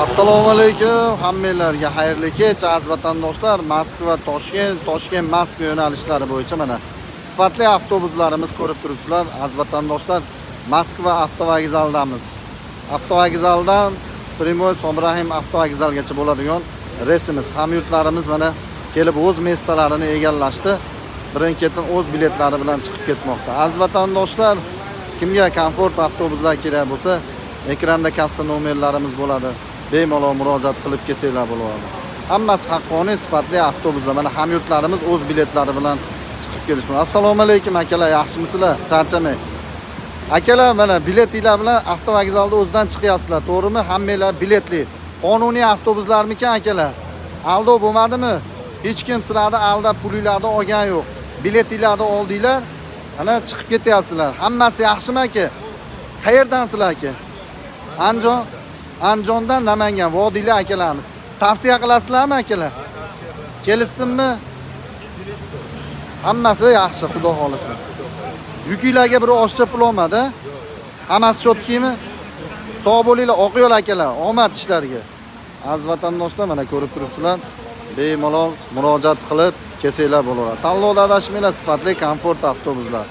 Assalomu alaykum hammanglarga, xayrli kech, aziz vatandoshlar. Moskva Toshkent, Toshkent Moskva yo'nalishlari bo'yicha mana sifatli avtobuslarimiz ko'rib turibsizlar, aziz vatandoshlar. Moskva avtovokzalidamiz. Avtovokzaldan прямой Somrahim avtovokzalgacha bo'ladigan reysimiz. Hamyurtlarimiz mana kelib o'z места larini egallashdi. Birin ketin o'z biletlari bilan chiqib ketmoqda. Aziz vatandoshlar, kimga komfort avtobuslar kerak bo'lsa, ekranda kassa nomerlarimiz bo'ladi. Bemalol murojaat qilib kelsanglar bo'ladi. Hammasi haqqoniy, sifatli avtobuslar. Mana hamyurtlarimiz o'z biletlari bilan chiqib kelishmoqda. Assalomu alaykum, akalar, yaxshimisizlar? Charchamang. Akalar, mana biletinglar bilan avtovokzalda o'zidan chiqyapsizlar, to'g'rimi? Hammanglar biletli. Qonuniy avtobuslarmikan, akalar? Aldov bo'lmadimi? Hech kim sizlarni aldab pulinglarni olgan yo'q. Biletinglarni oldinglar, mana chiqib ketyapsizlar. Hammasi yaxshimi, aka? Qayerdansizlar, aka? Andijon, Andijondan Namangan vodiylar akalarimiz. Tavsiya qilasizlarmi, akalar? Kelishsinmi? Hammasi yaxshi, xudo xohlasa. Yukinglarga bir oshiqcha pul olmadi. Hammasi чёткий mi? Sog' bo'linglar, oq yo'l, akalar, omad ishlarga. Aziz vatandoshlar, mana ko'rib turibsizlar. Bemalol murojaat qilib kelsanglar bo'laveradi. Tanlovda adashmanglar, sifatli komfort avtobuslar.